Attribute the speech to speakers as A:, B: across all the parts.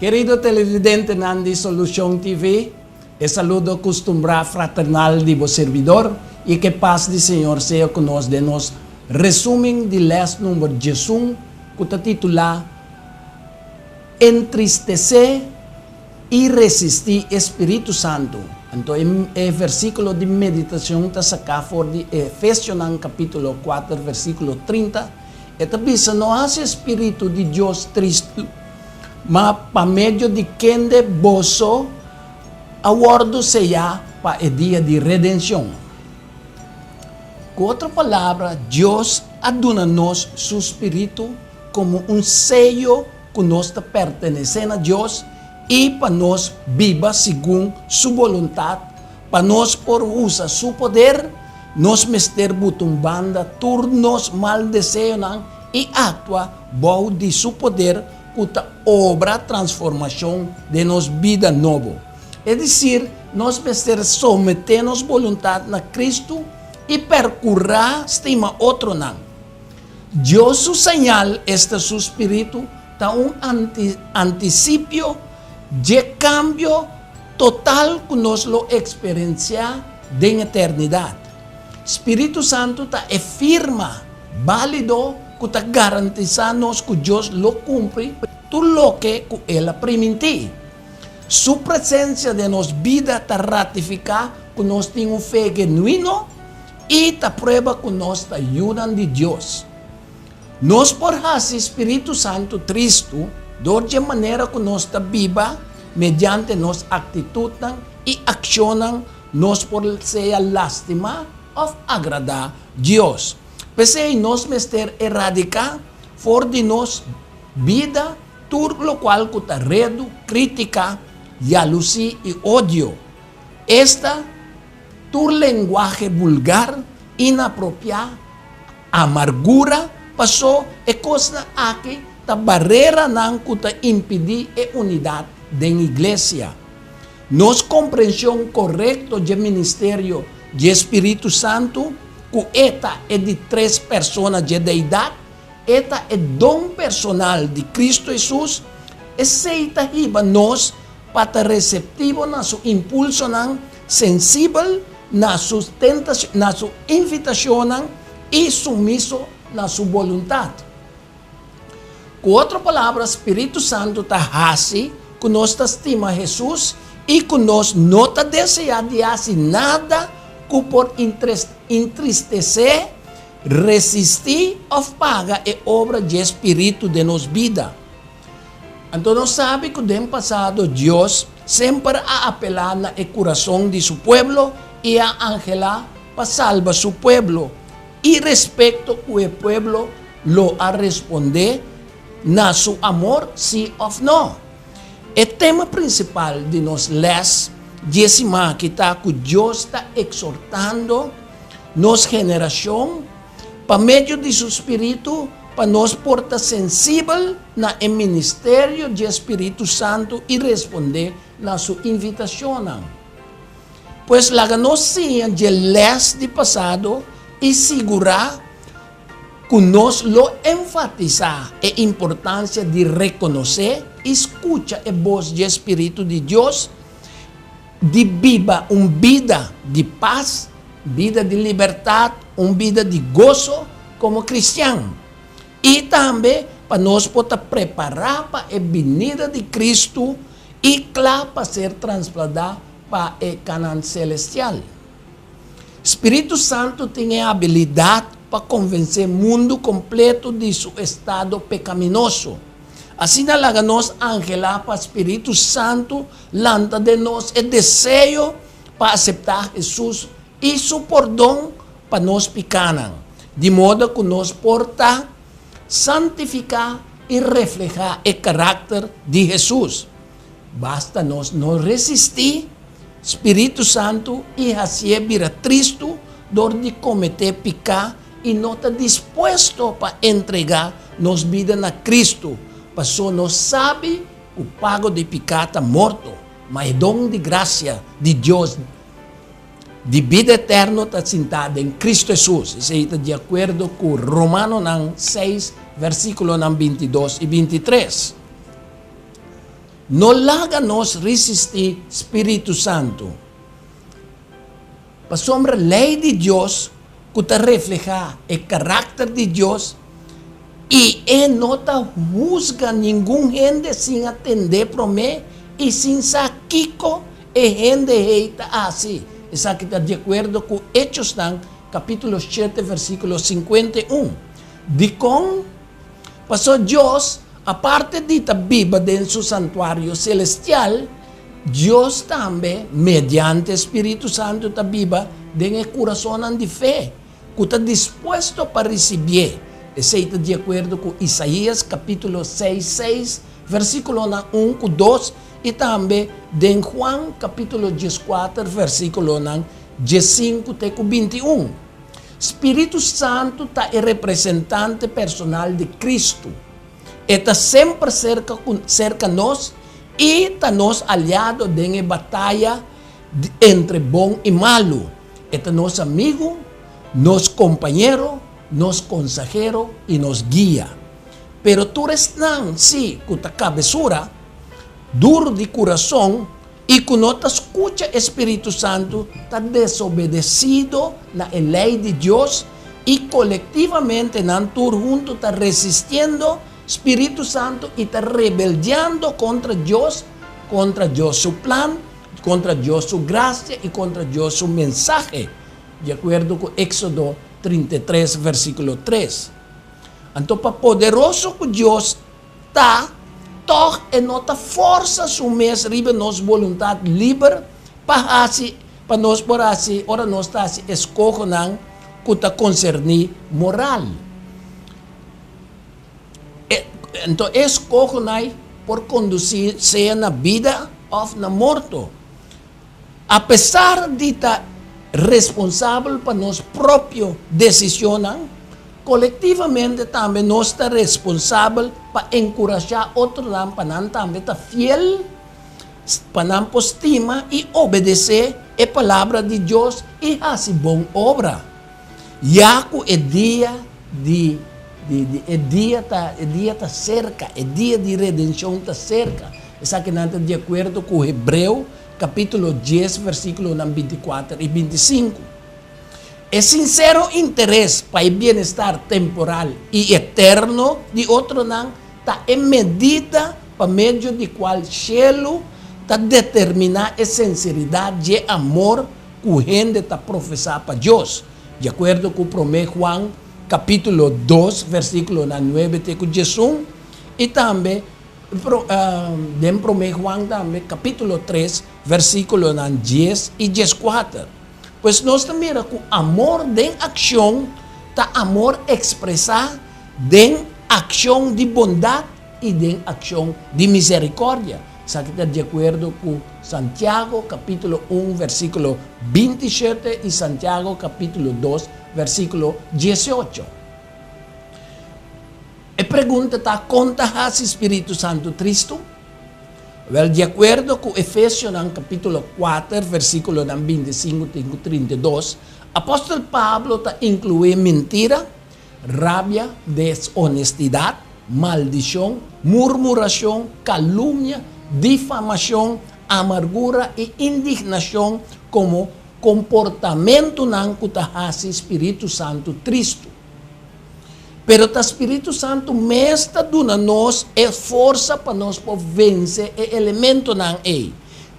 A: Kerido televidentenan di Solucion TV, e saludo custumbrá fraternal di bo servidor y ke paz di Señor sea cu nos den nos resumen di les number 11 cu ta titulá Entristecé y resistí e Spiritu Santu. Anto e versículo di meditacion ta sacá for di Efesionan capítulo 4 versículo 30. E ta bisa, No hasi e Spiritu di Dios tristu, ma pa medio di kende boso a wòrdu seyá pa e dia di redenshon. Ku otro palabra, Dios a duna nos su spiritu komo un seyo ku nos ta pertenesé na Dios i pa nos biba segun su boluntat. Pa nos por usa su poder, nos mester buta un banda tur nos mal deseonan i aktua bou di su poder ku ta obra transformashon den nos bida nobo. Es desir, nos mester someté nos boluntat na Kristu i perkurá stima otronan. Dios su señal, esta su spiritu, ta un antisipio dje kambio total ku nos lo eksperensiá den eternidat. Spiritu Santu ta e firma bálido ku ta garantisá nos ku Dios lo kumpli tur loke ku el a primintí. Su presensia den nos bida ta ratifiká ku nos tin un fe genuino i ta prueba ku nos ta yunan di Dios. Nos por hasi spiritu santu tristu dor dje manera ku nos ta biba. Mediante nos aktitutnan i akshonnan nos por sea lastimá òf agradá Dios. P'esei nos mester eradiká for di nos bida tur lokual ku ta redu, krítika, yalusí i odio, esta, tur lenguahe bulgar, inapropiá, amargura, pasó e kosnan aki ta bareranan ku ta impidí e unidat den iglesia. Nos komprenshon korekto dje ministerio dje spiritu santu, ku e ta e di tres persona dje Deidat, e ta e don personal di Kristu Hesus, esei ta hiba nos pa ta reseptivo na su impulsonan, sensibel na su na su invitashonnan i sumiso na su boluntat. Ku otro palabra, spiritu santu ta hasi ku nos ta stima Hesus i ku nos no ta deseá di hasi nada ku por entristesé, resistí òf paga e obra dje spiritu den nos bida. Anto nos sabi ku den pasado Dios semper a apelá na e kurason di su pueblo i a anhelá pa salba su pueblo, irespekto ku e pueblo lo a respondé na su amor sí òf nò. E tema prinsipal di nos lès dje siman aki ta ku Dios ta eksortando nos generashon pa medio di su spiritu pa nos por ta sensibel na e ministerio dje spiritu santu i respondé na su invitashonnan. Pues laga nos siña dje lès di pasado i sigurá ku nos lo enfatisá e importansia di rekonosé i skucha e bos dje spiritu di Dios, di biba un bida di pas, bida di libertat, un bida di goso komo kristian. I tambe pa nos por ta prepará pa e binida di Kristu i kla pa ser transpladá pa e Kanaan selestial. Spiritu Santu tin e abilidat pa konvensé mundu kompleto di su estado pekaminoso. Asina laga nos anhelá pa Spiritu Santu lanta den nos e deseo pa aseptá Hesus i su pordon pa nos pikánan, di moda ku nos por ta santifiká i reflehá e karakter di Hesus. Basta nos no resistí Spiritu Santu i hasié bira tristu dor di kometé piká i no ta dispuesto pa entregá nos bida na Kristu, pasó nos sabi ku pago di piká ta morto, ma e don di grasia di Dios di bida eterno ta sintá den Kristu Hesus. Esei ta di akuerdo ku Romanonan 6, versíkulonan 22 i 23. No laga nos resistí Spiritu Santu. Pasobra lei di Dios ku ta reflehá e karakter di Dios i e no ta husga ningun hende sin a tend'é promé i sin sa kiko e hende ei ta hasi. Esaki ta di akuerdo ku Hechosnan kapítulo shete versíkulo 51. Dikon? Pasobra Dios, aparte di ta biba den su santuario selestial, Dios tambe, mediante spiritu santu, ta biba den e kurasonnan di fe ku ta dispuesto pa risibié. Esei ta di akuerdo ku Isaías kapítulo seis seis, versíkulonan un ku dos, i tambe den Juan kapítulo 14, versíkulonan 15 te ku 21. Spiritu Santu ta e representante personal di Kristu. E ta semper serka ku serka nos i ta nos aliado den e bataya entre bon i malu. E ta nos amigu, nos kompañero, nos konsahero i nos guia. Pero tur esnan sí ku ta kabesura, duru di kurason, i ku no ta skucha e spiritu santu ta desobedesido na e lei di Dios i kolektivamente nan tur huntu ta resistiendo spiritu santu i ta rebeldiando kontra Dios, kontra Dios su plan, kontra Dios su grasia i kontra Dios su mensahe, di akuerdo ku Éksodo 33 versíkulo 3. Anto pa poderoso ku Dios ta, tòg e no ta fòrsa su mes riba nos boluntat liber pa hasi, pa nos por hasi ora nos ta hasi eskohonan ku ta konserní moral. E, anto e eskohonan por kondusí sea na bida òf na morto. Apesar di ta responsabel pa nos propio desishonnan, kolektivamente tambe nos ta responsabel pa enkurashá otronan pa nan tambe ta fiel, pa nan por stima i obedesé e Palabra di Dios i hasi bon obra. Ya ku e dia di di e dia ta e dia ta serka, e dia di redenshon ta serka. Esakinan ta di akuerdo ku Hebreo kapítulo 10 versíkulonan 24 i 25. E sinsero interes pa e bienestar temporal i eterno di otronan ta e medida pa medio di kual shelu ta determiná e sinseridat dje amor ku hende ta profesá pa Dios, di akuerdo ku Promé Juan kapítulo 2 versíkulonan 9 te ku 11 i tambe den Promé Juan tambe kapítulo 3 versíkulonan 10 i 14. Pues nos ta mira ku amor den akshon ta amor ekspresá den akshon di bondat i den akshon di miserikòrdia. Esaki ta di akuerdo ku Santiago kapítulo 1 versíkulo 27 i Santiago kapítulo 2 versíkulo 18. E pregunta ta, kon ta hasi spiritu santu tristu? Wèl, di akuerdo ku Efesionan kapítulo 4 versíkulonan 25 te ku 32, apòstel Pablo ta inkluí mentira, rabia, deshonestidat, maldishon, murmurashon, kalumnia, difamashon, amargura i indignashon komo komportamentunan ku ta hasi spiritu santu tristu. Pero ta spiritu santu mes ta duna nos e forsa pa nos por vense e elementonan ei.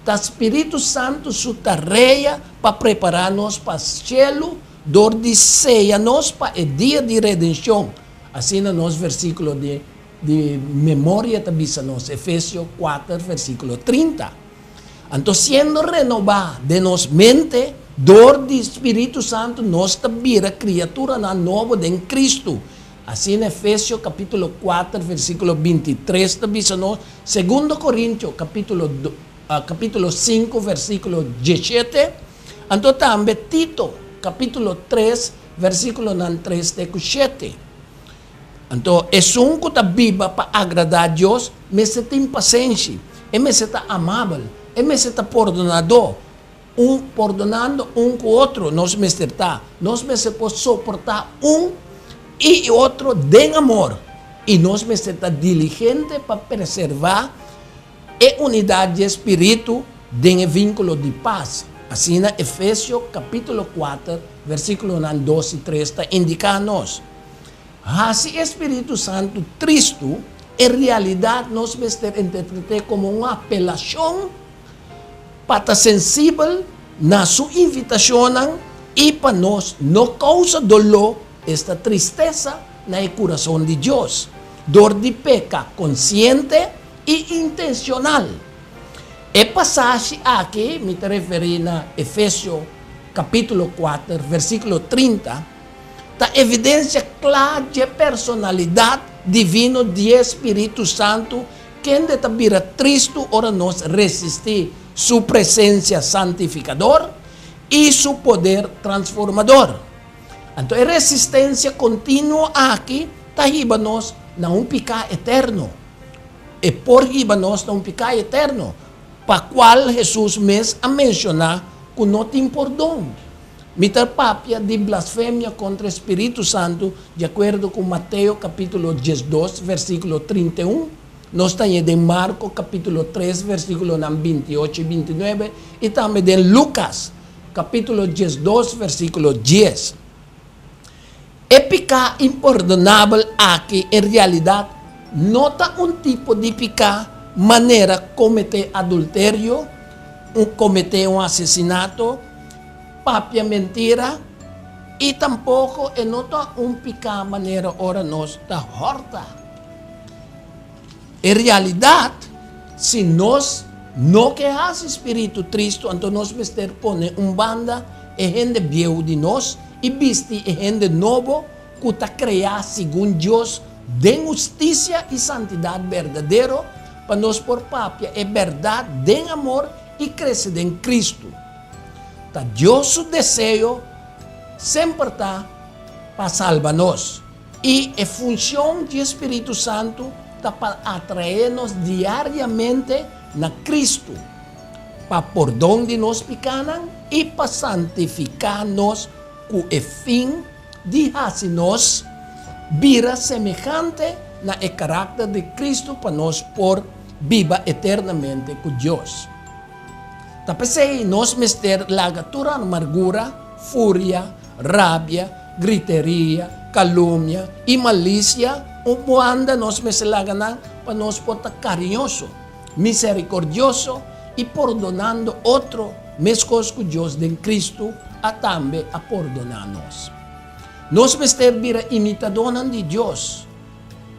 A: Ta spiritu santu su tarea pa prepará nos pa shelu dor di seya nos pa e dia di redenshon. Asina nos versíkulo di di memoria ta bisa nos, Efesio 4 versíkulo 30. Anto siendo renobá den nos mente dor di spiritu santu nos ta bira kriaturanan nobo den Kristu. Asina Efesio kapítulo 4 versíkulo 23 ta bisa nos, Segundo Korintio kapítulo kapítulo 5 versíkulo 17, anto tambe Tito kapítulo 3 versíkulonan 3 te ku 7. Anto esun ku ta biba pa agradá Dios mester tin pasenshi, e mester ta amabel, e mester ta pordonadó, un pordonando un ku otro nos mester ta. Nos mester por soportá un i otro den amor, i nos mester ta diligente pa preservá. E unidat dje spiritu den e vínkulo di pas. Asina Efesio kapítulo kuater, versíkulonan dos i tres ta indiká nos. Hasi e spiritu santu tristu, en realidat nos mester interpret'é komo un apelashon pa ta sensibel na su invitashonnan i pa nos no kousa doló, esta tristesa, na e kurason di Dios, dor di peka konsiente i intenshonal. E pasashi aki, mi ta referí na Efesio kapítulo kuater, versíkulo 30, ta evidensia kla dje personalidat divino di e spiritu santu kende ta bira tristu ora nos resistí su presensia santifikador i su poder transformador. Anto e resistensia kontinuo aki ta hiba nos na un piká eterno. E por hiba nos na un piká eterno, pa kual Hesus mes a menshoná ku no tin pordon. Mi ta papia di blasfemia kontra e spiritu santu di akuerdo ku Mateo kapítulo 12 versíkulo 31, nos ta hañ'é den Marko kapítulo 3 versíkulonan 28 i 29 i tambe den Lukas kapítulo 12 versíkulo 10. E piká impordonabel aki en realidat no ta un tipo di piká manera kometé adulterio, un kometé un asesinato, papia mentira i tampoko e no ta un piká manera ora nos ta hòrta. En realidat, si nos no ke hasi spiritu tristu, anto nos mester pone un banda e hende bieu di nos i bisti e hende nobo ku ta kreá segun Dios den hustisia i santidat berdadero, pa nos por papia e bèrdat den amor i krese den Kristu. Ta Dios su deseo semper ta pa salba nos, i e funshon di e spiritu santu ta pa atraé nos diariamente na Kristu, pa pordon di nos pikánan i pa santifiká nos ku e fin di hasi nos bira semehante na e karakter di Kristu pa nos por biba eternamente ku Dios. Ta p'esei nos mester laga tur amargura, furia, rabia, griteria, kalumnia i malisia un banda. Nos mester laga nan pa nos por ta kariñoso, miserikordioso i pordonando otro meskos ku Dios den Kristu a tambe a pordoná nos. Nos mester bira imitadónan di Dios,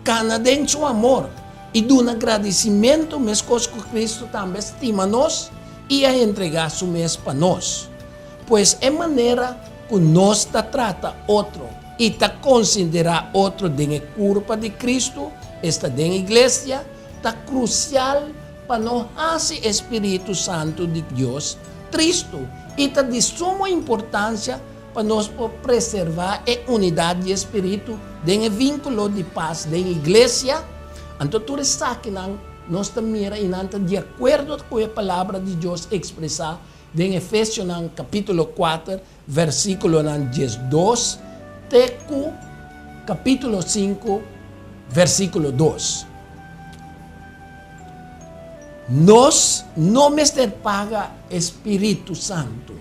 A: kana den su amor i duna gradisimentu meskos ku Kristu tambe a stima nos i a entregá su mes pa nos. Pues e manera ku nos ta trata otro i ta konsiderá otro den e kurpa di Kristu, esta den iglesia, ta krusial pa no hasi e spiritu santu di Dios tristu i ta di sumo importansia pa nos por preservá e unidat di e spiritu den e vínkulo di pas den iglesia. Anto tur esakinan nos ta mira i nan ta di akuerdo ku e Palabra di Dios ekspresá den Efesionan kapítulo 4 versíkulonan 12 te ku kapítulo 5 versíkulo 2. Nos no mester paga e spiritu santu.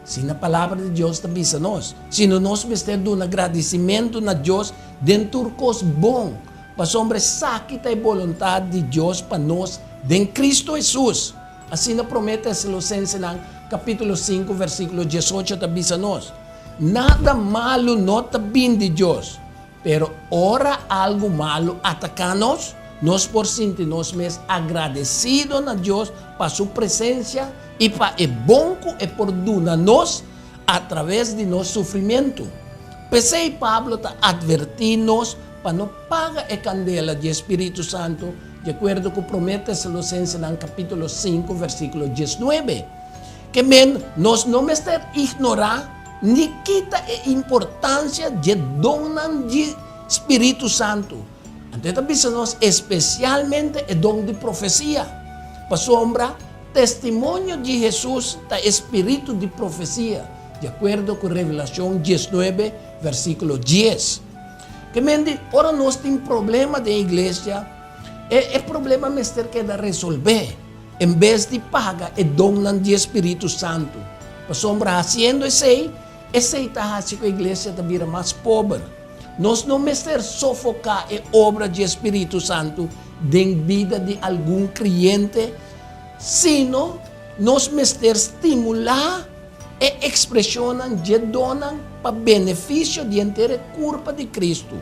A: Asina Palabra di Dios ta bisa nos, sino nos mester duna gradisimentu na Dios den tur kos bon, pasobra esaki ta e boluntat di Dios pa nos den Kristu Hesus. Asina Promé Tesalosensenan kapítulo 5 versíkulo 18 ta bisa nos. Nada malu no ta bin di Dios, pero ora algu malu ataká nos, nos por sinti nos mes agradesido na Dios pa su presensia i pa e bon ku e por duna nos atraves di nos sufrimentu. P'esei Pablo ta atvertí nos pa no paga e kandela di e spiritu santu, di akuerdo ku Promé Tesalosensenan kapítulo 5 versíkulo 19. Ke men, nos no mester ignorá ni kita e importansia dje donnan di spiritu santu. Anto e ta bisa nos espesialmente e don di profesia, pasobra testimonio di Hesus ta e spiritu di profesia, di akuerdo ku Revelashon 19 versíkulo 10. Ke men di ora nos tin problema den iglesia, E problema mester keda resolvé en bes di paga e donnan di e Spiritu Santu. Pasobra hasiendo esei, esei ta hasi ku e iglesia ta bira mas pober. Nos no mester sofoká e obra di e Spiritu Santu den bida di algun kreyente, sino nos mester stimulá e ekspreshonnan dje donnan pa benefisio di henter e kurpa di Kristu.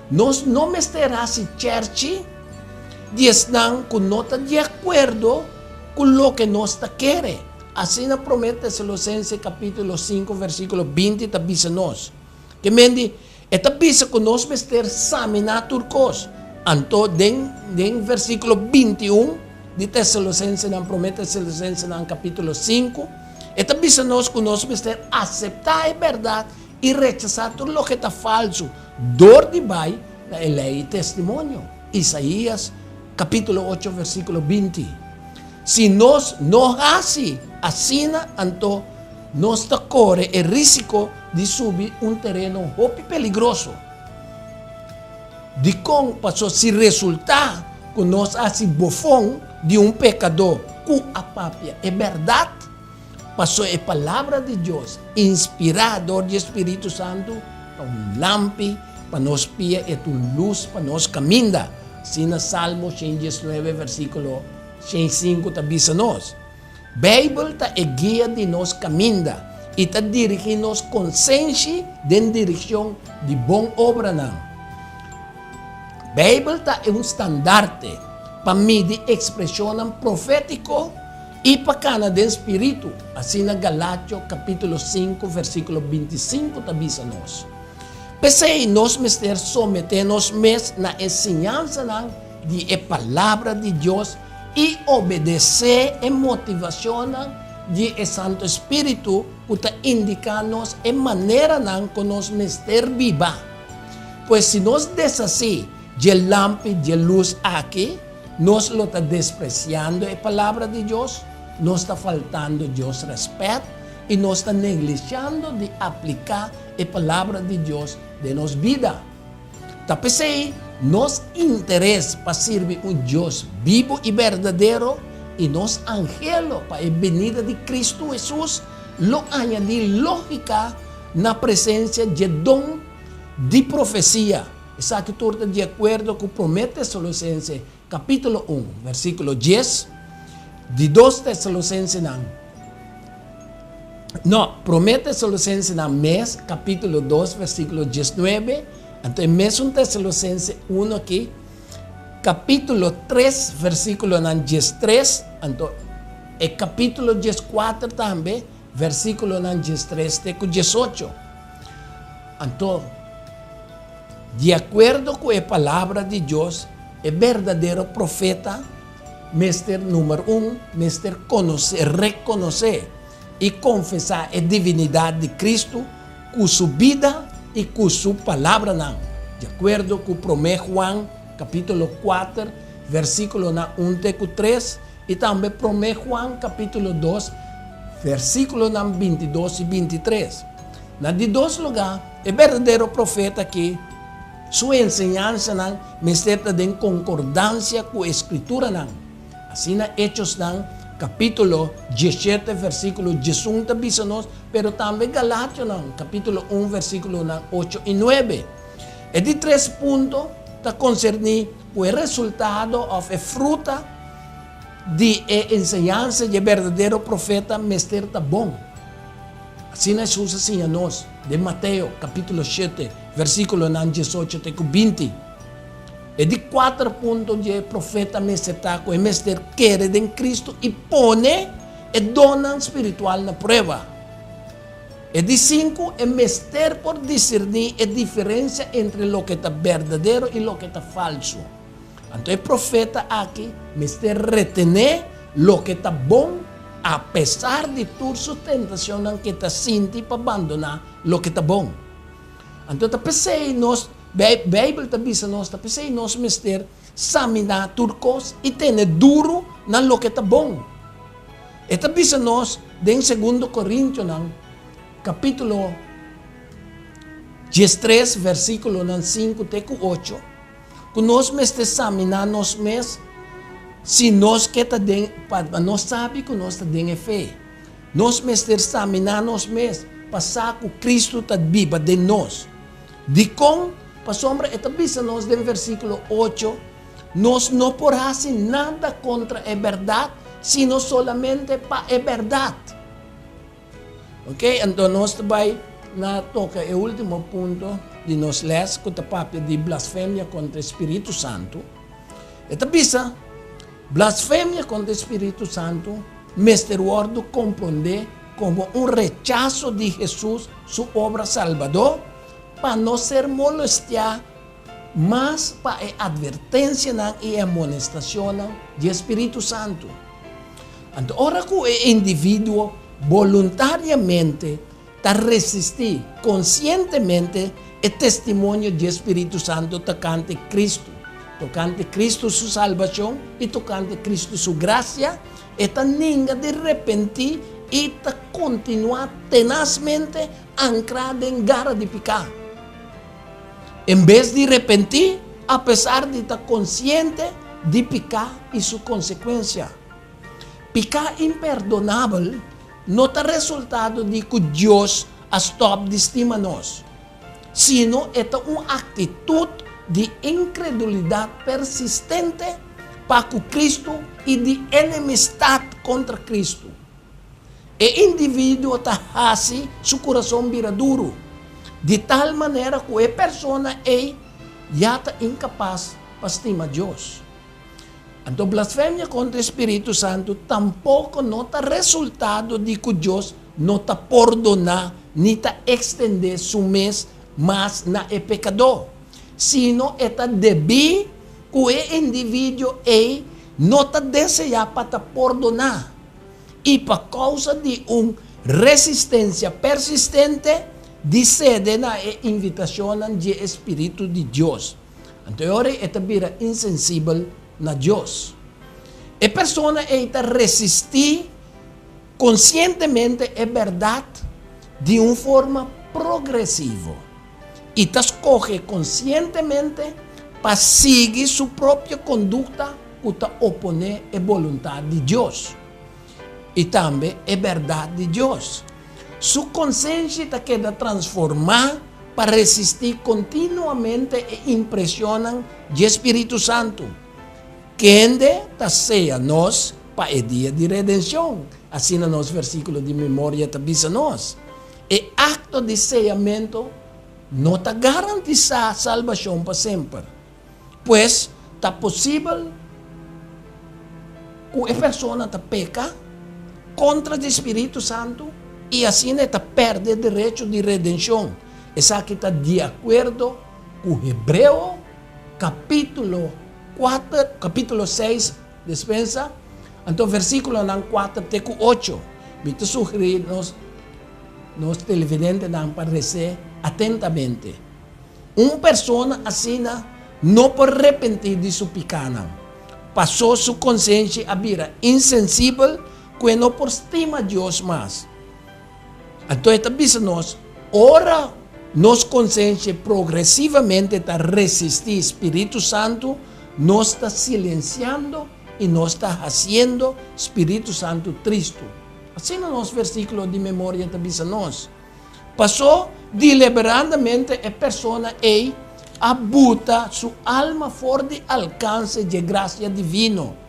A: Nos no mester hasi chèrchi di esnan ku no ta di akuerdo ku loke nos ta kere. Asina Promé Tesalosense kapítulo sinku versíkulo 20 ta bisa nos. Ke men di, e ta bisa ku nos mester saminá tur kos. Anto den den versíkulo 21 di Tesalosensenan, Promé Tesalosensenan kapítulo 5, e ta bisa nos ku nos mester aseptá e bèrdat i rechasá tur loke ta falsu dor di bai na e lei i testimonio. Isaías kapítulo 8 versíkulo 20. Si nos no hasi asina, anto nos ta kore e rísiko di subi un tereno hopi peligroso. Dikon? Pasobra si resultá ku nos a hasi bofon di un pekadó ku a papia e bèrdat, pasobra e Palabra di Dios, inspirá dor di e spiritu santu, ta un lampi pa nos pia i ta un lus pa nos kaminda, asina Salmo 119 versíkulo 105 ta bisa nos. Beibel ta e guia di nos kaminda i ta dirigí nos konsenshi den direkshon di bon obranan. Beibel ta un standarte pa midi ekspreshonnan profétiko i pa kana den spiritu, asina Galatio kapítulo 5 versíkulo 25 ta bisa nos. P'esei nos mester someté nos mes na e siñansanan di e Palabra di Dios i obedesé e motivashonnan di e Santu Spiritu ku ta indiká nos e maneranan ku nos mester biba. Pues si nos deshasí dje lampi dje lus aki, nos lo ta despresiando e Palabra di Dios, nos ta faltando Dios rèspèt i nos ta neglishando di apliká e Palabra di Dios den nos bida. Ta p'esei nos interes pa sirbi un Dios bibu i berdadero i nos anhelo pa e benida di Kristu Hesus lo añadí lógika na presensia dje don di profesia. Esaki tur ta di akuerdo ku Promé Tesalosense kapítulo 1, versíkulo 10, di Dos Tesalosensenan, no, Promé Tesalosensenan mes, kapítulo 2, versíkulo 19, anto e mesun Tesalosense 1 aki, kapítulo 3, versíkulonan 13, anto e kapítulo 14 tambe, versíkulonan 13 te ku 18. Anto, di akuerdo ku e Palabra di Dios, e berdadero profeta mester, numer un, mester konosé, rekonosé i konfesá e divinidat di Kristu ku su bida i ku su palabranan, di akuerdo ku Promé Juan kapítulo 4, versíkulonan 1 te ku 3, i tambe Promé Juan kapítulo 2, versíkulonan 22 i 23. Na di dos lugá, e berdadero profeta aki su enseñansanan mester ta den konkordansia ku e Skrituranan. Asina Echosnan kapítulo 17 versíkulo 11 ta bisa nos, pero tambe Galationan kapítulo 1 versíkulonan 8 i 9. E di tres punto ta konserní ku e resultado òf e fruta di e enseñansa di e berdadero profeta mester ta bon. Asina Hesus a siña nos den Mateo kapítulo 7 versíkulonan 18 te ku 20. E di kuater punto dje profeta mester ta ku e mester kere den Kristu i pone e donnan spiritual na prueba. E di sinku, e mester por diserní e diferensia entre loke ta berdadero i loke ta falsu. Anto e profeta aki mester retené loke ta bon apesar di tur su tentashonnan ku e ta sinti pa bandoná loke ta bon. Anto ta p'esei nos, Beibel ta bisa nos, ta p'esei nos mester saminá tur kos i tene duru na loke ta bon. E ta bisa nos den Segundo Korintionan kapítulo 13 versíkulonan 5 te ku 8. ku nos mester saminá nos mes si nos ke ta den, pa nos sabi ku nos ta den e fe. Nos mester saminá nos mes pa sa ku Kristu ta biba den nos. Dikon? Pasobra e ta bisa nos den versíkulo ocho, Nos no por hasi nada kontra e bèrdat, sino solamente pa e bèrdat. Ok, anto nos ta bai na toka e último punto di nos lès ku ta papia di blasfemia kontra e Spiritu Santu. E ta bisa, Blasfemia kontra e Spiritu Santu mester wòrdu komprondé komo un rechaso di Hesus su obra salbadó pa no ser molestiá mas pa e atvertensianan i e amonestashonnan di e Spiritu Santu. Anto ora ku e individuo boluntariamente ta resistí konsientemente e testimonio di e Spiritu Santu tokante Kristu, tokante Kristu su salbashon i tokante Kristu su grasia, e ta ninga di repentí i ta kontinuá tenasmente ankrá den gara di piká. En bes di repentí, apesar di ta konsiente di piká i su konsekuensia. Piká imperdonabel no ta resultado di ku Dios a stòp di stima nos, sino e ta un aktitut di inkredulidat persistente pa ku Kristu i di enemistat kontra Kristu. E individuo ta hasi su kurason bira duru, di tal manera ku e persona ei ya ta inkapas pa stima Dios. Anto blasfemia kontra e spiritu santu tampoko no ta resultado di ku Dios no ta pordoná ni ta ekstendé su mes mas na e pekadó, sino e ta debí ku e individuo ei no ta deseá pa ta pordoná. i pa kousa di un resistensia persistente di sede na e invitashonnan dje e spiritu di Dios. Anto e ora ei e ta bira insensibel na Dios. E persona ei ta resistí konsientemente e bèrdat di un forma progresivo i ta skohe konsientemente pa sigui su propio kondukta ku ta oponé e boluntat di Dios i tambe e bèrdat di Dios. Su konsenshi ta keda transformá pa resistí kontinuamente e impreshonnan dje spiritu santu, kende ta seya nos pa e dia di redenshon, asina nos versíkulo di memoria ta bisa nos. E akto di seyamentu no ta garantisá salbashon pa semper. Pues, ta posibel ku e persona ta peka kontra di spiritu santu i asina e ta pèrdè derecho di redenshon. Esaki ta di akuerdo ku Hebreo kapítulo kuater, kapítulo seis, despensa, anto versíkulonan kuater te ku ocho. Mi ta sugerí nos nos televidentenan pa res'é atentamente. Un persona asina no por repentí di su pikánan, pasó su konsenshi a bira insensibel ku e no por stima Dios mas. Anto e ta bisa nos, ora nos konsenshi progresivamente ta resistí spiritu santu, nos ta silensiando i nos ta hasiendo spiritu santu tristu. Asina nos versíkulo di memoria ta bisa nos. Pasó deliberadamente e persona ei a buta su alma for di alkanse dje grasia divino.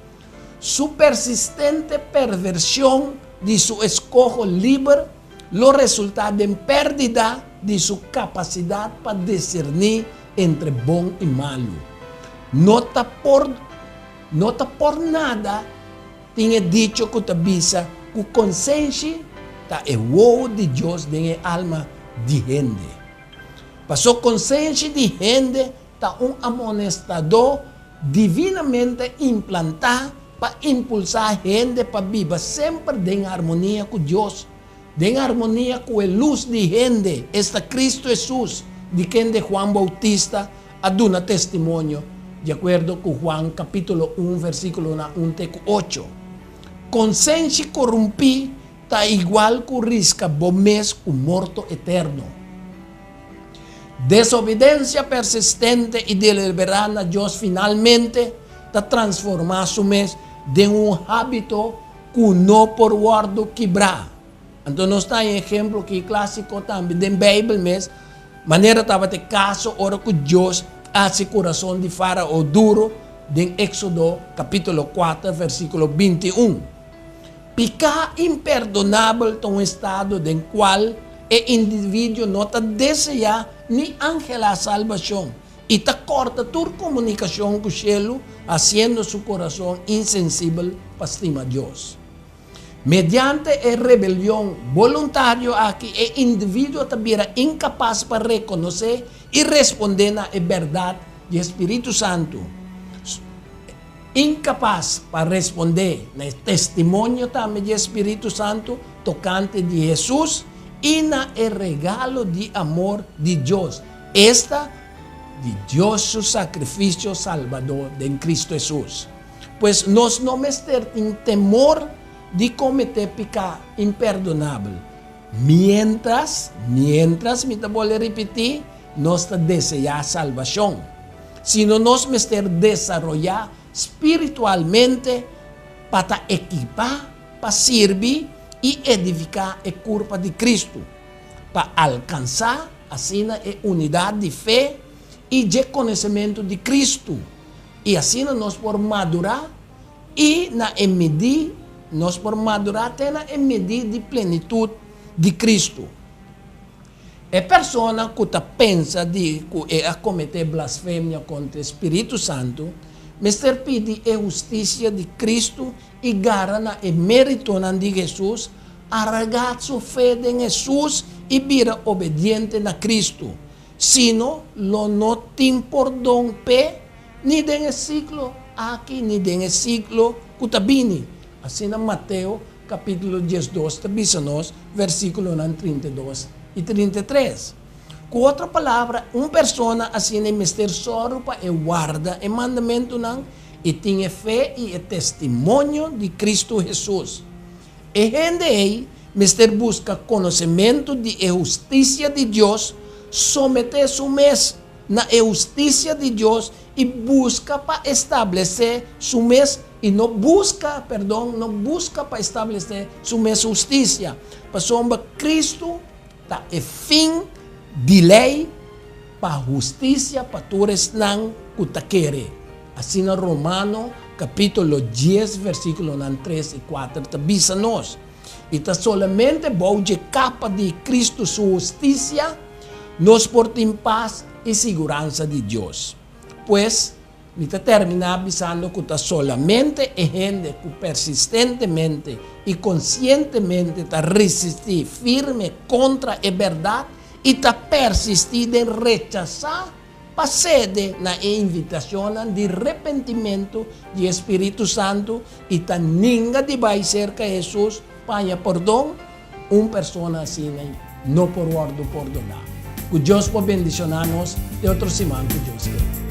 A: Su persistente pervershon di su eskoho liber lo resultá den pèrdida di su kapasidat pa diserní entre bon i malu. No ta por no ta por nada Tin e dicho ku ta bisa ku konsenshi ta e wowo di Dios den e alma di hende. Paso konsenshi di hende ta un amonestadó divinamente implantá pa impulsá hende pa biba semper den harmonia ku Dios, den harmonia ku e lus di hende, esta Kristu Hesus, di kende Juan Boutista a duna testimonio, di akuerdo ku Juan kapítulo un versíkulonan un te ku ocho. Konsenshi korumpí ta igual ku riska bo mes ku morto eterno. Desobedensia persistente i deliberá na Dios finalmente ta transformá su mes den un hábito ku no por wòrdu kibrá. Anto nos ta haña ehemplo ki klásiko tambe den Beibel mes, manera tabata e kaso ora ku Dios a hasi kurason di Fárao duru den Éksodo kapítulo kuater versíkulo 21. Piká imperdonabel ta un estado den kual e individuo no ta deseá ni anhelá salbashon i ta kòrta tur komunikashon ku shelu, hasiendo su kurason insensibel pa stima Dios. Mediante e rebelion boluntario aki e individuo ta bira inkapas pa rekonosé i respondé na e bèrdat di e Spiritu Santu, inkapas pa respondé na e testimonio tambe di e Spiritu Santu tokante di Hesus i na e regalo di amor di Dios, esta, di Dios su sakrifisio salbador den Kristu Hesus. Pues nos no mester tin temor di kometé piká imperdonabel. Miéntras, miéntras, mi ta bolbe ripití, nos ta deseá salbashon. Sino nos mester desaroyá spiritualmente pa ta ekipá pa sirbi i edifiká e kurpa di Kristu, pa alkansá asina e unidat di fe i dje konosementu di Kristu. I asina nos por madurá i na e midí nos por madurá te na e midí di plenitut di Kristu. E persona ku ta pensa di ku e a kometé blasfemia kontra e Spiritu Santu mester pidi e hustisia di Kristu i gara na e méritonan di Hesus, arragá su fe den Hesus i bira obediente na Kristu. Sino lo no tin pordon p'e ni den e siglo aki ni den e siglo ku ta bini. Asina Mateo kapítulo 12 ta bisa nos, versíkulonan 32 i 33. Ku otro palabra, un persona asina e mester sòru pa e warda e mandamentunan i tin e fe i e testimonio di Kristu Hesus. E hende ei mester buska konosementu di e hustisia di Dios, someté su mes na e hustisia di Dios i buska pa establesé su mes i no buska, perdon, no buska pa establesé su mes hustisia, pasobra Kristu ta e fin di lei pa hustisia pa tur esnan ku ta kere. Asina Romano kapítulo 10 versíkulonan 3 i 4 ta bisa nos. I ta solamente bou dje kapa di Kristu su hustisia nos por tin pas i siguransa di Dios. Pues, mi ta terminá bisando ku ta solamente e hende ku persistentemente i konsientemente ta resistí firme kontra e bèrdat i ta persistí den rechasá pa sede na e invitashonnan di repentimentu di e Spiritu Santu i ta ninga di bai serka Hesus pa haña pordon, un persona asina no por wòrdu pordoná. Ku Dios por bendishoná nos te otro siman ku Dios ke.